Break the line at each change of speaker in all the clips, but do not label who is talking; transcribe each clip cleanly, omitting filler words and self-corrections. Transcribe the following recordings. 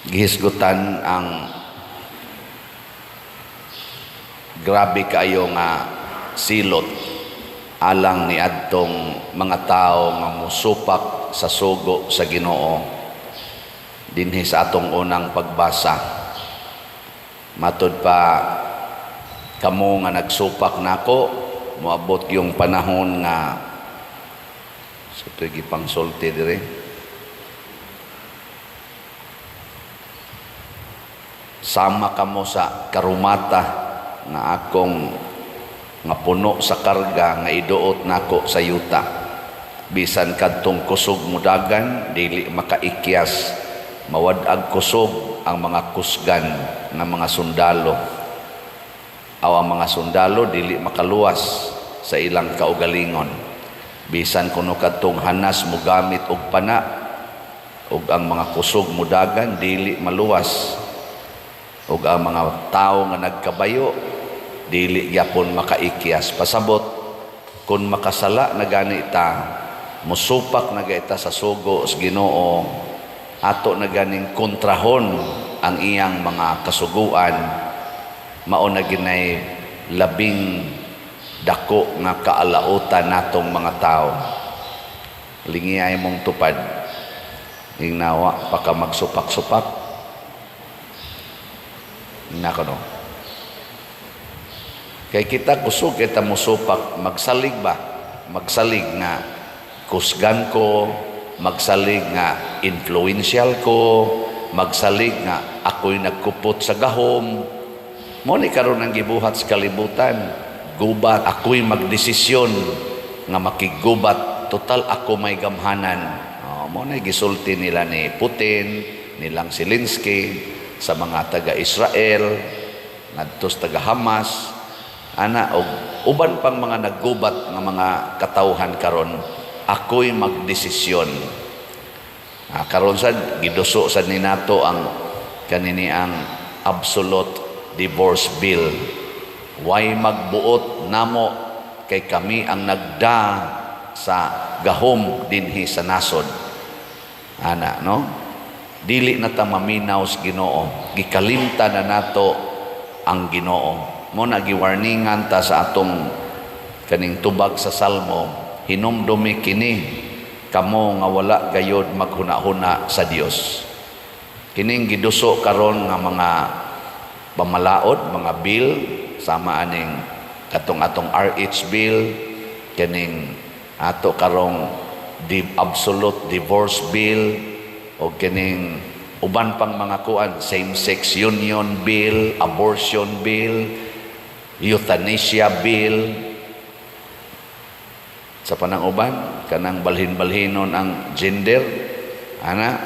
Gihisgutan ang grabe kaayo nga silot alang ni adtong mga tawo nga musupak sa sugo sa Ginoo dinhi sa atong unang pagbasa. Matud pa, kamo nga nagsupak nako, moabot yung panahon nga sa ito'y gipangsulti dire, sama kamo sa karumata nga akong nga puno sa karga nga iduot nako sa yuta. Bisan kadtong kusog mudagan, dili makaikyas, mawad-ag kusog ang mga kusgan nga mga sundalo, aw ang mga sundalo dili makaluwas sa ilang kaugalingon. Bisan kuno kadtong hanas mogamit og pana ug ang mga kusog mudagan, dili maluwas, ug ang mga tawo nga nagkabayo dili gyapon makaikyas. Pasabot, kung makasala na gani ta, musupak na ta sa sugo sa Ginoo, ato na ganing kontrahon ang iyang mga kasuguan, mao na ginay labing dako nga kaalautan natong mga tao. Lingiyay mong tupad, ingnawa pa ka magsupak-supak nako, no? Kay kita kusog kita musupak, magsalig ba, magsalig nga kusgan ko, magsalig nga influential ko, magsalig nga ako'y nagkupot sa gahom. Mo ni karon ang gibuhat sa kalibutan. Gubat, ako'y magdesisyon nga makigubat, total ako may gamhanan. Oh, mo na gisulti nila ni Putin, nilang Zelensky sa mga taga-Israel ngadto sa taga Hamas ana og uban pang mga naggubat nga mga katawhan karon, ako'y magdesisyon. Ah, karon sad giduso sad ni nato ang kanini, ang absolute divorce bill. Way magbuot namo kay kami ang nagda sa gahom dinhi sa nasod ana, no? Dili na ta maminaw sa Ginoo, gikalimtan na nato ang Ginoo. Mo na giwarningan ta sa atong kaning tubag sa Salmo, hinumdumi kini kamo nga wala gayod maghuna-huna sa Dios. Kining giduso karon nga mga pamalaod, mga bill, sama aning katong atong RH bill, kining ato karong absolute divorce bill, o kining uban pang mga kuan, same-sex union bill, abortion bill, euthanasia bill, sa panang uban kanang balhin-balhinon ang gender ana.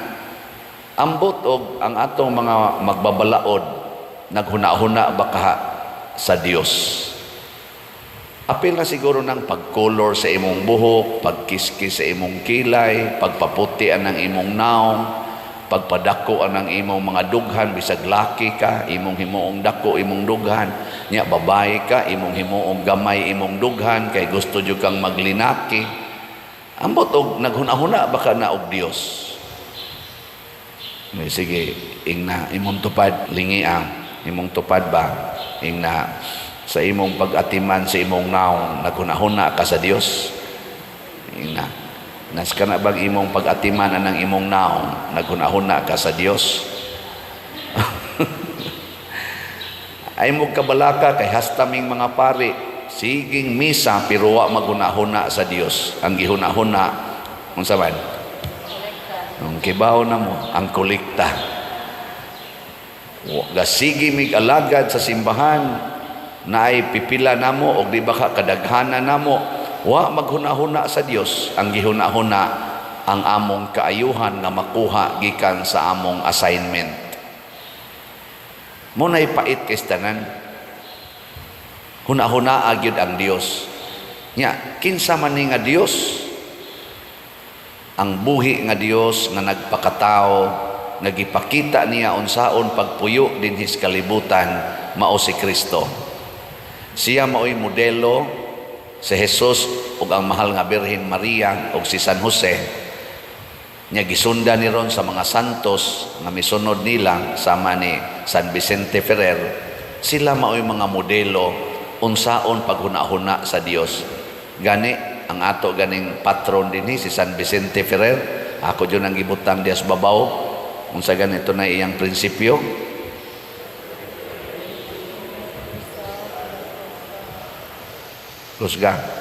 Ambot og ang atong mga magbabalaod naghuna-huna ba kaha sa Dios? Apil na siguro ng pagkolor sa imong buhok, pagkiskis sa imong kilay, pagpaputi ang imong naong, pagpadako ang imong mga dughan, bisag laki ka, imong himuong dako imong dughan. Nya babae ka, imong himuong gamay imong dughan kay gusto jud kang maglinaki. Ambot og naghuna-huna ba ka na og Dios? May sige, ingna imong tupad, lingi ang imong tupad ba? Ingna sa imong pag-atiman sa imong naong, naghuna-huna ka sa Dios? Ingna. Nas kana bang imong pag-atiman anang imong naong, naghuna-huna ka sa Dios? Ay mo kabalaka kay hasta ming mga pari siging misa pero wa maghuna-huna sa Dios. Ang gihuna-huna unsa man? Ang kibaw na mo, ang kolekta. Gasigi mig alagad sa simbahan na ay pipila namo og di ba ka kadaghanan namo, wa maghuna-huna sa Dios. Ang gihuna-huna ang among kaayuhan nga makuha gikan sa among assignment. Mo nay pait kay tanan. Huna-huna gyud ang Dios. Nya kinsa man ni nga Dios? Ang buhi nga Dios nga nagpakatao, nga gipakita niya unsaon pagpuyo dinhi sa kalibutan, mao si Kristo. Siya mao'y modelo, si Jesus ug ang mahal nga Birhen Maria ug si San Jose. Nya gisundan ni ron sa mga santos nga misunod nila, sama ni San Vicente Ferrer. Sila mao'y mga modelo unsaon paghuna-huna sa Dios. Gani ang ato ganing patron dinhi, si San Vicente Ferrer, ako jud ang gibutang diha sa babaw. Unsa ganito na iyang prinsipyo? Kusga.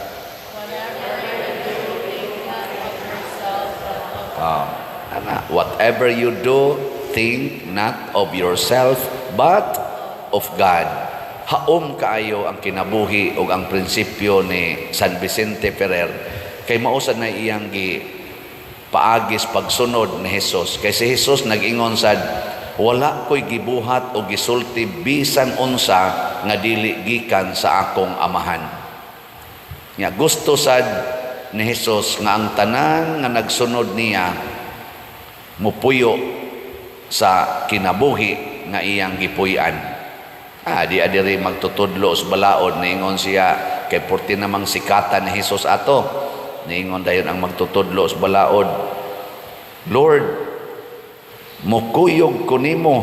Ana, whatever you do, think not of yourself, but of God. Haom kaayo ang kinabuhi o ang prinsipyo ni San Vicente Ferrer kay mao sad na iyang gi paagis pagsunod ni Jesus. Kay si Jesus nag-ingon sad, "Wala ko'y gibuhat o gisulti bisan unsa nga dili gikan sa akong Amahan." Nya gusto sad ni Jesus nga ang tanan nga nagsunod niya mupuyo sa kinabuhi nga iyang gipuy-an. Di adiri magtutudlo sa balaod, niingon siya kay porti namang sikatan ni Jesus ato. Niingon dayon ang magtutudlo sa balaod, "Lord, mukuyog ko nimo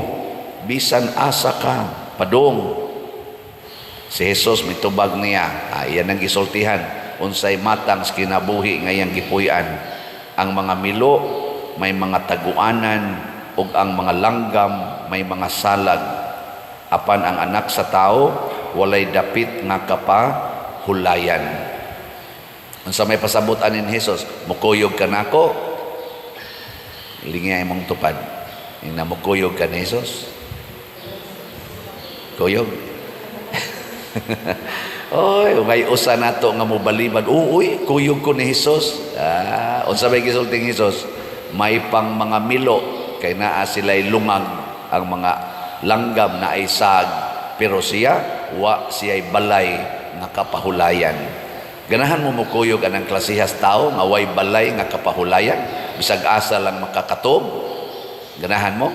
bisan asa ka padung." Si Jesus mitubag niya, iyan ang gisultihan, unsay matang sa kinabuhi nga iyang gipuy-an. "Ang mga milo may mga taguanan ug ang mga langgam may mga salag. Apan ang Anak sa Tao walay dapit nga kapahulayan." Unsa may pasabot ani ni Jesus? Mukuyog ka nako? Lingi imong tupad. Ing mukuyog ka ni Jesus? Kuyog. Oy, may usa nato nga mobalibad. "Uy, kuyog ko ni Jesus." Unsa may gisulti ni Jesus? "May pang mga milo kay naa sila'y lungag, ang mga langgam naay sag, pero siya wa siya'y balay nga kapahulayan." Ganahan mo mukuyog anang klasehas tao nga way balay nga kapahulayan, bisag asa lang makakatob? Ganahan mo?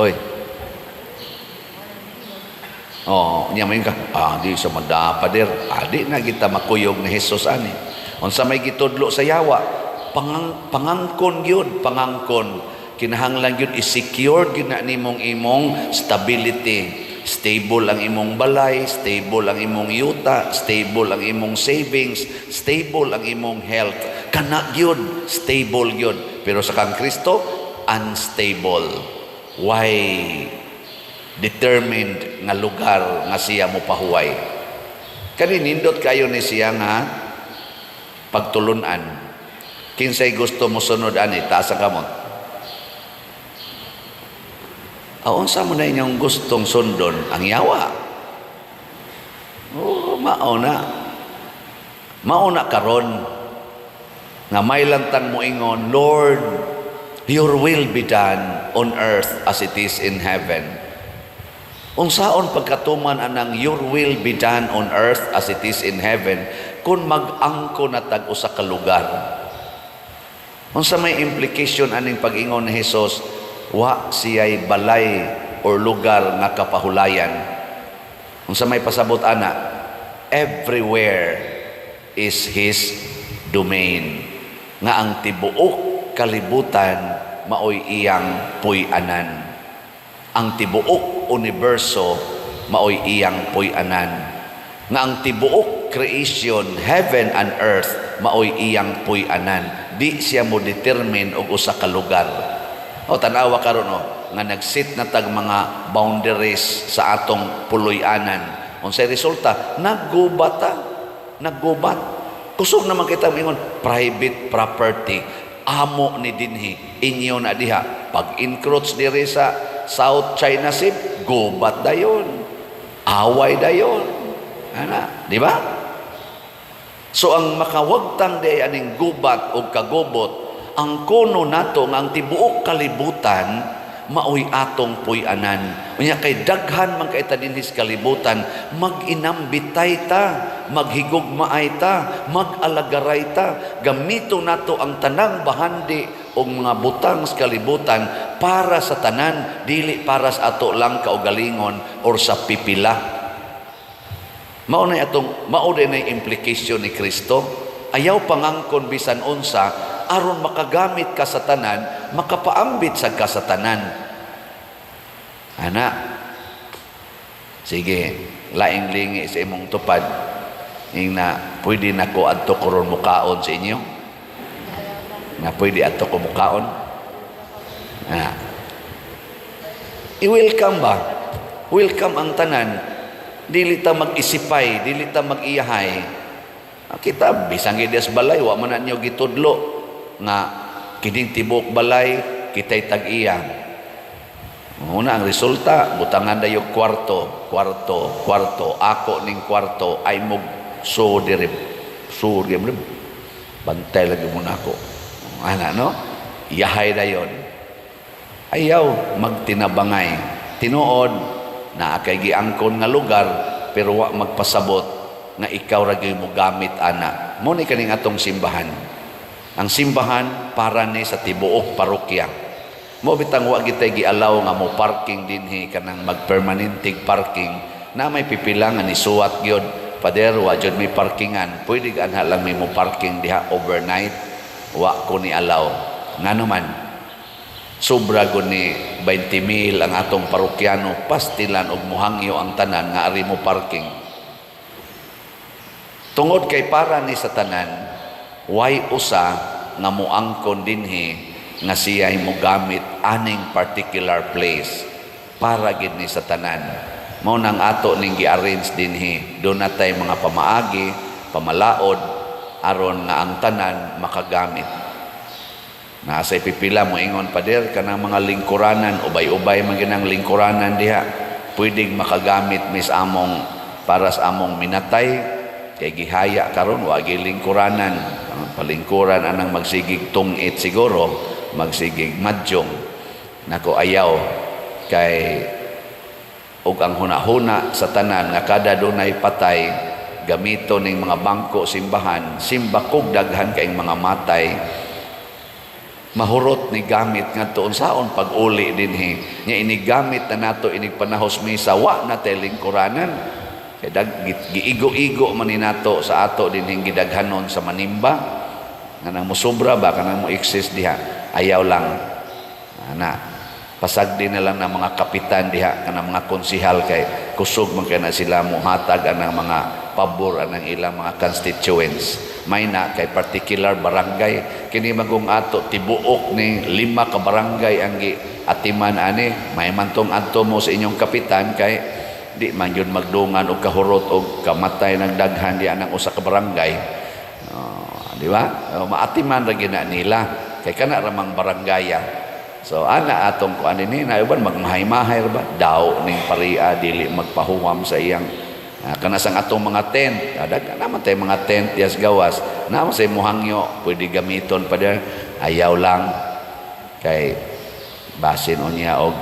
Oy. Oh, niya may ka, di sa madapader. Di na kita makuyog ni Jesus ani. Unsa may gitudlo sa yawa? Pangangkon gyud, pangangkon. Kinahanglan gyud i-secure gyud na nimong imong stability. Stable ang imong balay, stable ang imong yuta, stable ang imong savings, stable ang imong health. Kana gyud, stable gyud. Pero sa kang Kristo, unstable. Why determined nga lugar nga siya mo pahuway? Kani nindot kayo ni siya nga pagtulunan. Kinsay gusto mo sunod ani, taas ang kamot. Unsa mo na inyong gustong sundon? Ang yawa. Oh, mao na. Mao na karon nga may lantang moingon, "Lord, your will be done on earth as it is in heaven." Unsaon pagkatuman anang "your will be done on earth as it is in heaven" kung mag-angko na tag usa ka lugar? Unsa may implication aning pag-ingon ni Jesus, wa siya'y balay or lugar nga kapahulayan? Unsa may pasabot ana? Everywhere is His domain. Nga ang tibuok kalibutan maoy iyang puy-anan. Ang tibuok universo maoy iyang puy-anan. Nga ang tibuok creation, heaven and earth, maoy iyang puy-anan. Di siya mo determine og usa ka lugar. O tan-awa karon, o nga nag-set na tag mga boundaries sa atong puloy-anan. Unsay resulta? Naggubat ta. Naggubat. Kusog naman kita moingon, "Private property. Amo ni dinhi, inyo na diha." Pag encroach diri sa South China Sea, gubat dayon. Away dayon. Ana, di ba? So ang makawagtang di aning gubat o kagubot, ang kuno nato nga ang tibuok kalibutan maoy atong puy-anan. Unya kay daghan man kay ta dinhi sa kalibutan, mag-inambitay ta, maghigugmaay ta, mag-alagaray ta, gamito nato ang tanang bahandi o mga butang sa kalibutan para sa tanan, dili para sa ato lang kaugalingon or sa pipila. Mao na atong mao din ay implication ni Kristo. Ayaw pangangkon bisan unsa. aron makagamit ka sa tanan, makapaambit sad ka sa tanan. Ana. Sige, laing lingi sa imong tupad. Ingna, pwede na ko adto karon mukaon sa inyo? Nga pwede adto ko mukaon? Ah. I-welcome ba? Welcome ang tanan. Dili ta mag-isipay, dili ta mag-iyahay. Ah, kita bisan gid sa balay, wa man na niyo gitudlo nga kining tibuok balay kitay tag-iya. Una ang resulta, butangan dayo kwarto, kwarto, kwarto, ako ning kwarto ay mog so diri so diri, bantay lagi mo nako. Ana, no? Iyahay dayon. Ayaw magtinabangay. Tinuod na kay giangkon nga lugar, pero wa magpasabot nga ikaw ra gyud mo gamit ana. Mo ni kaning atong simbahan. Ang simbahan para ni sa tibuok parokya. Mo bitang wa gitay gialaw nga mo parking dinhi, kanang magpermanenteng parking na may pipila nga nisuwat gyud, "Pader, wa jud may parkingan, pwede anha lang may mo parking diha overnight?" Wa ko ni alaw. Ngano man sobra gud ni 20 mil ang atong parokyano, pastilan og muhangyo ang tanan nga ari mo parking. Tungod kay para ni sa tanan, way usa nga muangkon dinhi nga siya'y mogamit aning particular place. Para gid ni sa tanan. Mao nang ato ning gi-arrange dinhi, doon natay mga pamaagi, pamalaod, aron nga ang tanan makagamit. Nasa pipila mo ingon, "Pader, kanang mga lingkuranan, ubay-ubay man ginang lingkuranan diha, pwedeng makagamit mis among para sa among minatay?" Kay gihaya karon wa gi lingkuranan. Ang palingkuran anang magsigig tungit siguro, magsigig madyong. Nako, ayaw, kay ug ang hunahuna sa tanan nga kada dunay patay gamito ning mga bangko simbahan, simbakog daghan kaing mga matay, mahurot ni gamit ngadto, unsaon pag-uli dinhi? Nya inigamit na nato inig panahos misa, wa na tay lingkuranan, kay dag giigo-igo man ni nato sa ato dinhing gidaghanon sa manimba nga nang mosobra ba, kanang mo exist diha. Ayaw lang ana, pasagdi na lang ng mga kapitan diha, kanang mga konsihal, kay kusog man kay na sila mohatag anang mga pabor anang ilang mga constituents. May na kay particular barangay, kini magong ato tibuok ni lima ka barangay ang gi atiman ani. May man tong adto mo sa inyong kapitan, kay di man yun magdungan og kahurot og kamatay ng daghan di anang usa ka barangay. Oh, di ba? Oh, maatiman ra gina nila kay kana ramang baranggaya. So ana atong kuan ini na uban magmahay-mahay ra ba daw ning paria, dili magpahuwam sa iyang kana sang atong mga tent. Adag naman tay mga tent yas gawas naman sa muhangyo, pwede gamiton pa der. Ayaw lang, kay basin unya og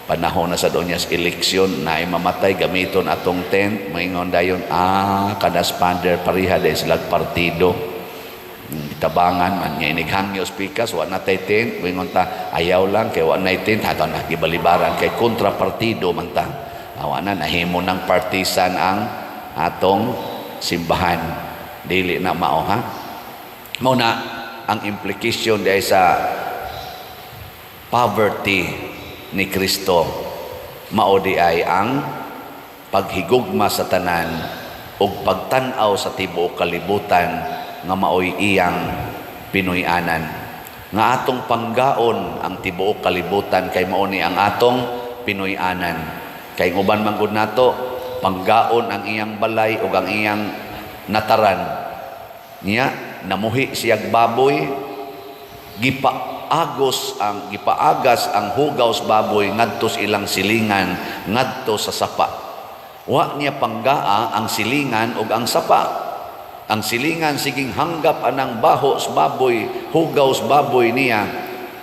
panahon na sa doon sa eleksyon na ay mamatay, gamiton atong tent, maingon dayon, "Ah, kada spander pareha dahil sila partido." Itabangan man nga inighangyo pikas, wa na tay tent, moingon ta, "Ayaw lang, kay wa na tent hato na gibalibaran, kay kontra partido man ta." Awa na nahimo ng partisan ang atong simbahan. Dili na mao, ha. Mao na ang implication dahil sa poverty ni Kristo, mao di ay ang paghigugma sa tanan ug pagtan-aw sa tibuok kalibutan nga maoy iyang Pinoy-anan, nga atong panggaon ang tibuok kalibutan kay mao ni ang atong Pinoy-anan. Kay uban man gud nato panggaon ang iyang balay ug ang iyang nataran niya, namuhi siyag baboy, gipaagos ang hugaw sa baboy ngadto sa ilang silingan, ngadto sa sapa. Wa niya panggaa ang silingan ug ang sapa. Ang silingan siging hanggap anang baho sa baboy, hugaw sa baboy niya.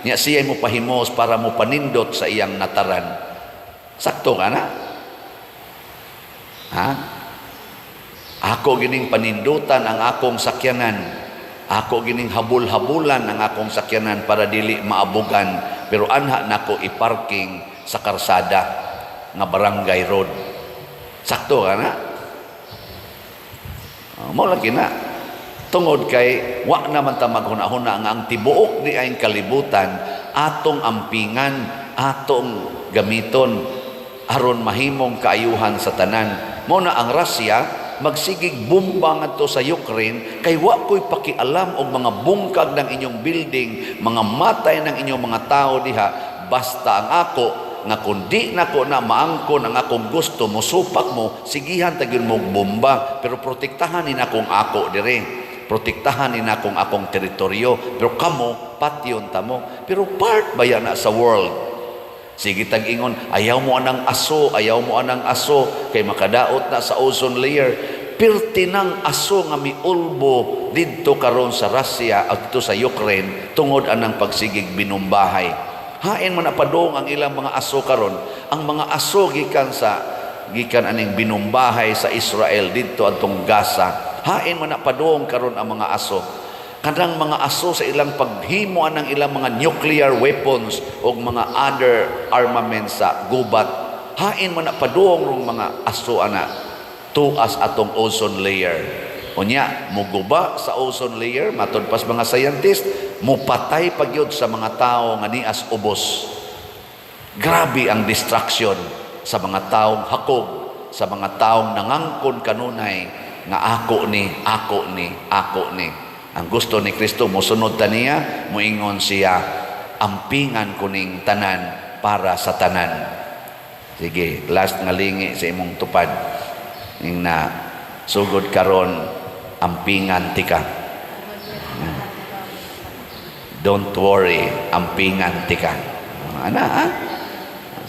Niya siya mo pahimos para mo panindot sa iyang nataran. Sakto ka na, ha? Ako gining panindutan ang akong sakyanan. Ako gining habul-habulan ang akong sakyanan para dili maabugan. Pero anha nako i-parking sa karsada nga barangay road. Sakto ka na? Oh, mo lagi na. Tungod kay wa naman ta maghuna-huna nga ang tibuok diayng kalibutan atong ampingan, atong gamiton aron mahimong kaayuhan sa tanan. Mao na ang Russia magsigig bomba ngadto sa Ukraine kay wa ko'y pakialam og mga bungkag ng inyong building, mga matay ng inyong mga tao diha, basta ang ako nga kung di nako na maangkon ang akong gusto, mosupak mo, sigihan ta gyud mo bomba, pero protektahan ni nakong ako dire, protektahan ni nakong akong teritoryo, pero kamo patyon ta mo. Pero part ba yan na sa world? Sige tag ingon, "Ayaw mo anang aso, ayaw mo anang aso, kay makadaot na sa ozone layer." Pirti ng aso nga miulbo didto karon sa Russia at dito sa Ukraine tungod anang pagsigig binumbahay. Hain man na padong ang ilang mga aso karon. Ang mga aso gikan aning binumbahay sa Israel didto adtong Gaza. Hain man na padong karon ang mga aso, kanang mga aso sa ilang paghimo ng ilang mga nuclear weapons o mga other armaments sa gubat. Hain man na padung rong mga aso ana tuas atong ozone layer. Unya muguba sa ozone layer. Matud pas mga scientist, mupatay pagyud sa mga tao nga nias ubos. Grabe ang destruction sa mga taong hakog, sa mga taong nangangkon kanunay nga ako ni, ako ni, ako ni. Ang gusto ni Kristo, mosunod ta niya, moingon siya, "Ampingan ko ning tanan para sa tanan." Sige, last nga lingi sa imong tupad. Ing na sugod karon, ampingan tika. Don't worry, ampingan tika. Ana, ha?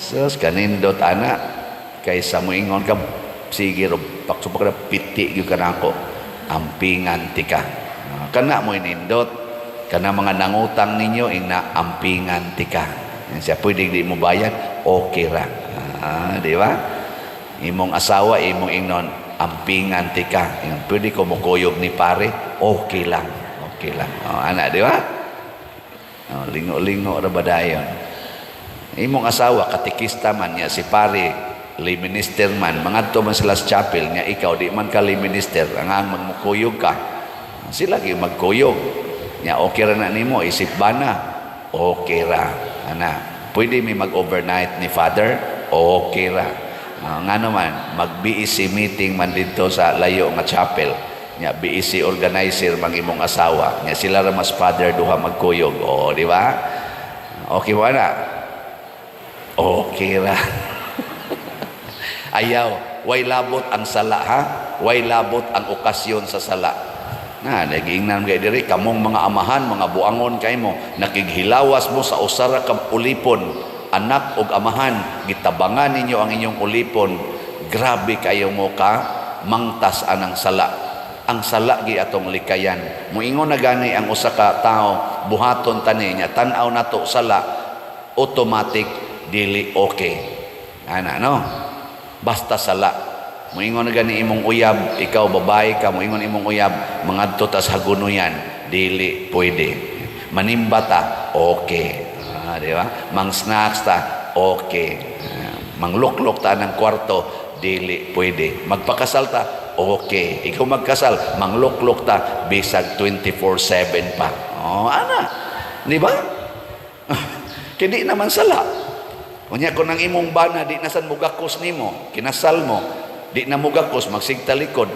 Sus, kanindot ana kaysa moingon ka, "Sige ro, paksupak na piti gyud ka nako." Ampingan tika. Ah, kana mo nindot, kana mga nangutang ninyo, ing na ampingan tika. Yan siya, pwede di mo bayad, okay ra. Ah, di ba? Imong asawa, imong ingnon, "Ampingan tika." Ingon, "Pwede ko mukuyog ni pare?" "Okay lang." Okay lang. Oh, ana, di ba? Oh, lingo-lingo ra ba dayon? Imong asawa, katikista man niya, si pare, lay minister man, mangadto man sila sa chapel nga ikaw di man ka lay minister, ang magmukuyog ka. Sila gyud magkuyog. Nya okay ra na nimo isip bana. Okay ra. Ana, pwede mi mag-overnight ni father? Okay ra. Nga naman, mag-BEC meeting man dito sa layo nga chapel. Nya BEC organizer mang imong asawa. Nya sila ra mas father duha magkuyog. O, di ba? Okay ba na? Okay ra. Ayaw, way labot ang sala, ha? Way labot ang okasyon sa sala. Na, nagingnan kay diri kamong mga amahan, mga buangon kay mo, nakighilawas mo sa usa ra ka ulipon, anak og amahan, gitabangan ninyo ang inyong ulipon. Grabe kayo mo ka mangtas anang sala. Ang sala gi atong likayan. Moingon na gani ang usa ka tawo, buhaton tani niya, tan-aw nato sala, automatic dili okay. Ana no? Basta sala. Moingon na gani imong uyab, ikaw babae ka, moingon imong uyab, "Mangadto tas Hagunoyan," dili pwede. Manimba ta, okay. Ah, di ba? Mang snacks ta, okay. Ah, mangluklok ta ng kwarto, dili pwede. Magpakasal ta, okay. Ikaw magkasal, mangluklok ta, bisag 24/7 pa. Oh, ana. Di ba? Kaya di naman sala. Unya kung ang imong bana di nasan mugakos nimo, kinasal mo, di na mugakos, magsig talikod,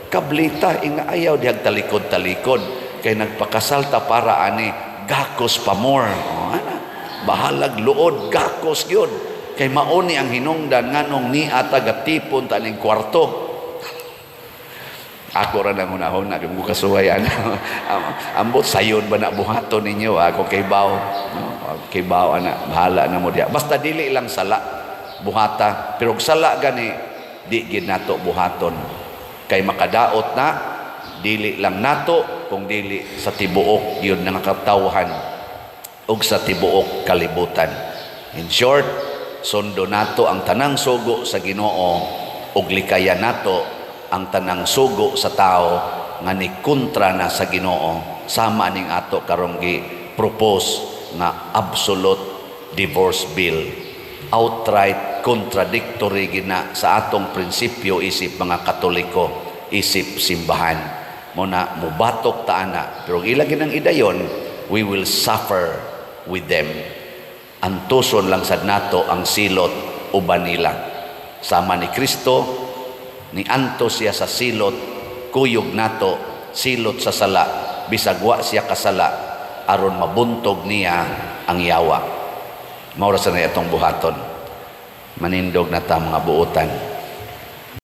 kablita inga ayaw dihag talikod-talikod kay nagpakasal ta para ani gakos pa more. Oh, ana. Bahalag luod gakos gyud. Kay mauni ang hinungdan nganong ni ata gatipon ta ning kwarto. Ako ra nang hunahuna kay mo kasuway ana. Ambot sayon ba na buhaton ninyo, ako kay baw. No? Kay baw ana, bahala na mo diha. Basta dili lang sala buhata, pero og sala gani di gid nato buhaton. Kay makadaot na dili lang nato kung dili sa tibuok yun nga katawhan ug sa tibuok kalibutan. In short, sundo nato ang tanang sugo sa Ginoo ug likayan nato ang tanang sugo sa tao nga ni kontra na sa Ginoo, sama ning ato karong gi propose nga absolute divorce bill. Outright contradictory gina sa atong prinsipyo isip mga Katoliko, isip simbahan. Mao na mubatok ta ana, pero ila ginang idayon, we will suffer with them. Antuson lang sad nato ang silot uban nila. Sama ni Kristo, ni antos siya sa silot, kuyog nato silot sa sala, bisag wa siya kasala, aron mabuntog niya ang yawa. Mao ra sa na atong buhaton. Manindog na ta, mga buotan.